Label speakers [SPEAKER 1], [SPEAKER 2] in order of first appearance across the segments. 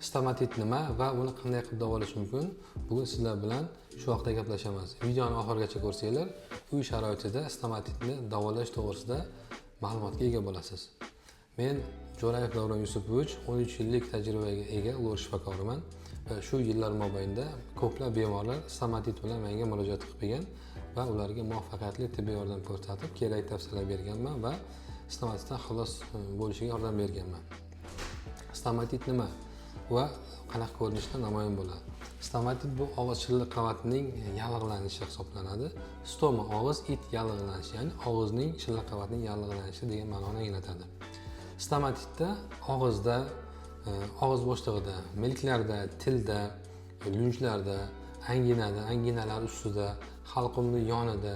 [SPEAKER 1] Stomatit nima va uni qanday qilib davolash mumkin? Bugun sizlar bilan shu haqida gaplashamiz. Videoni oxirigacha ko'rsanglar, uy sharoitida stomatitni davolash to'g'risida ma'lumotga ega bo'lasiz. Men Jo'rayev Davron Yusupovich, 13 yillik tajribaga ega lor shifokoriman va shu yillar mobaynida ko'plab bemorlar stomatit bilan menga murojaat qilib kelgan va ularga muvaffaqiyatli tibbiy yordam ko'rsatib, kerakli tavsiyalar berganman va stomatitdan xalos bo'lishiga yordam berganman. Stomatit nima va qanaqa ko'rinishda namoyon bo'ladi? Stomatit bu og'iz shilliq qavatining yallig'lanishi hisoblanadi. Stoma og'iz, it yallig'lanishi, ya'ni og'izning shilliq qavatining yallig'lanishi degan ma'noni anglatadi. Stomatitda og'izda, og'iz bo'shlig'ida, milklarda, tilda, lunjlarda, anginada, anginalar ustida, halqumni yonida,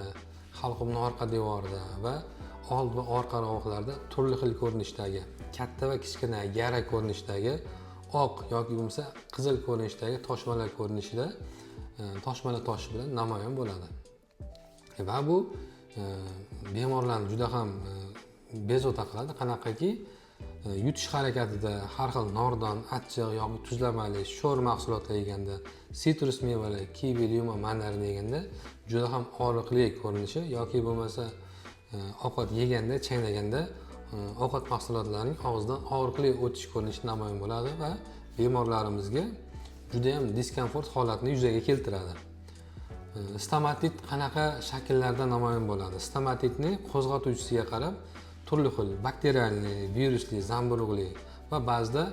[SPEAKER 1] halqumni orqa devorida va old va orqa rovoqlarda turli xil ko'rinishdagi, katta va kichkina yara ko'rinishidagi, oq yoki bo'lmasa qizil ko'rinishdagi toshmalar ko'rinishida, toshmalar toshi bilan namoyon bo'ladi. Va bu bemorlarni juda ham bezovta qiladi. Qanaqaki, yutish harakatida har xil nordon, achchiq yoki tuzlamali, sho'r mahsulotlar yeganda, sitrus mevalar, kivi, limon, mandarin yeganda juda ham og'riqli ko'rinishi yoki bo'lmasa ovqat yeganda, chaynaganda ovqat mahsulotlarining og'izdan og'riqli o'tish ko'rinishi namoyon bo'ladi va bemorlarimizga judayam diskomfort holatni yuzaga keltiradi. Stomatit qanaqa shakllarda namoyon bo'ladi? Stomatitni qo'zg'atuvchisiga qarab turli xil bakterialniy, virusli, zamburug'li va ba'zida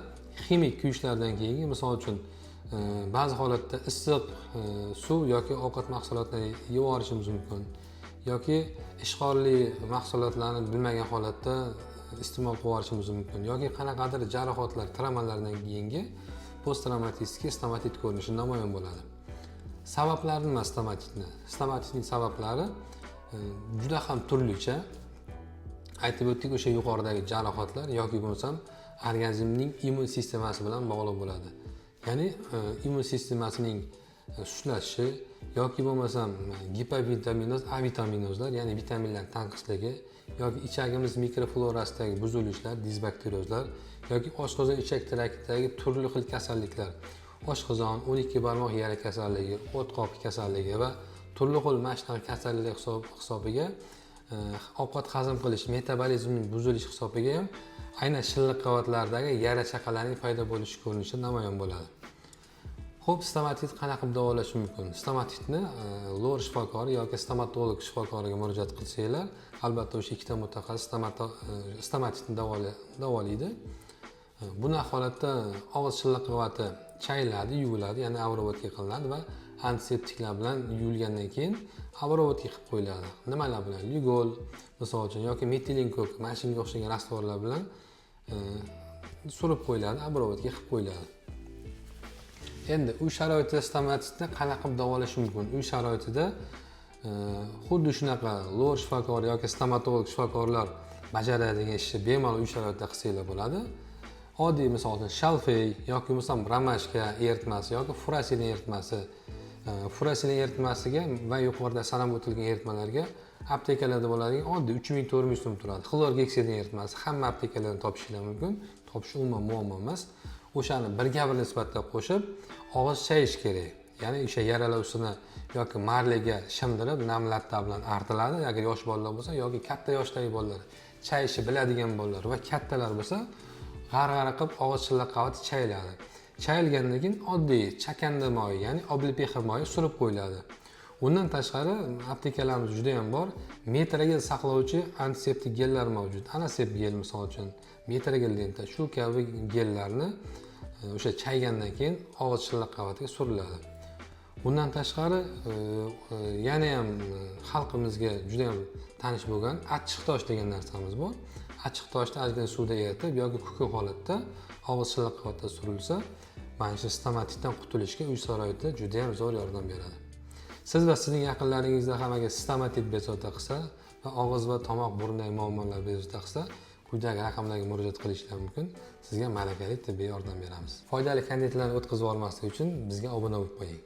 [SPEAKER 1] ximik kuyishlardan keyingi, misol uchun, ba'zi holatda issiq suv yoki ovqat mahsulotlarini yeb yuborishimiz mumkin yoki ishqorli mahsulotlarni bilmagan holatda iste'mol qilib yuborishimiz mumkin yoki qanaqadir jarohatlar, travmalardan keyingi посттравматический stomatit ko'rinishi namoyon bo'ladi. Sabablari nima stomatitni? Stomatitning sabablari juda ham turlicha. Aytib o'tdik, o'sha yuqoridagi jarohatlar yoki bo'lmasam organizmning immun sistemasi bilan bog'liq bo'ladi. Ya'ni immun sistemasining sustlashishi yoki bo'lmasam gipovitaminoz, avitaminozlar, ya'ni vitaminlar tanqisligi yoki ichagimiz mikroflorasidagi buzilishlar, disbakteriozlar yoki oshqozon ichak traktidagi turli xil kasalliklar, oshqozon, 12 barmoq yara kasalligi, o't qopi kasalligi va turli xil mana shunaqa kasalliklar hisobiga ovqat hazm qilish metabolizmining buzilishi hisobiga ham aynan shilliq qavatlardagi yara chaqalarning paydo bo'lishi ko'rinishi namoyon bo'ladi. Xo'p, stomatit qanaqa qilib davolash mumkin? Stomatitni lor shifokori yoki stomatolog shifokoriga murojaat qilsanglar, albatta o'sha ikkita mutaxassis stomatitni davolaydi. Bunaqa holatda og'iz shilliq qavati chayiladi, yuviladi, ya'ni обработка qilinadi va antiseptiklar bilan yuvilgandan keyin обработка qilib qo'yiladi. Nimalar bilan? Lugol, misol uchun, yoki metilen ko'k, mana shunga o'xshagan раствор lar bilan surib qo'yiladi, обработка qilib qo'yiladi. Endi uy sharoitida stomatitni qanaqa qilib davolash mumkin? Uy sharoitida xuddi shunaqa lor shifokori yoki stomatolog shifokorlar bajaradigan ishni bemalol uy sharoitida qilsanglar bo'ladi. Oddiy, misol uchun, shalfey yoki bo'lmasam ромашка eritmasi yoki furasilin eritmasi, furasilin eritmasiga va yuqorida sanab o'tilgan eritmalarga aptekalarda bo'ladigan oddiy 3000-4000 so'm turadi. Xlorgeksidin eritmasi hamma aptekalardan topishinglar mumkin. Topish umuman muammo emas. O'shani birga bir nisbatda qo'shib og'iz chayish kerak. Ya'ni o'sha yaralar ustini yoki marliga shimdirib, nam latta bilan artiladi agar yosh bolalar bo'lsa yoki katta yoshdagi bolalar, chayishni biladigan bolalar va kattalar bo'lsa, g'arg'ara qilib og'iz shilliq qavati chayiladi. Chayilgandan keyin oddiy chakanda moyi, ya'ni облепиха moyi surib qo'yiladi. Undan tashqari aptekalarimiz juda yam bor, metrogel saqlovchi antiseptik gellar mavjud. Anasep gel, misol uchun, metrogel lenta, shu kabi gellarni o'sha chaygandan keyin og'iz shilliq qavatiga suriladi. Bundan tashqari yana ham xalqimizga juda yam tanish bo'lgan achchiq tosh degan narsamiz bor. Achchiq toshni ozgina suvda eritib yoki kukun holatda og'iz shilliq qavatda surilsa, mana shu stomatitdan qutulishga uy sharoitida juda yam zo'r yordam beradi. Siz va sizning yaqinlaringizda ham agar stomatit bezovta qilsa va og'iz va tomoq burundagi muammolar bezovta qilsa, quyidagi raqamlarga murojaat qilishingiz mumkin. Sizga malakali tibbiy yordam beramiz. Foydali kontentlarni o'tkazib yubormaslik uchun bizga obuna bo'lib qo'ying.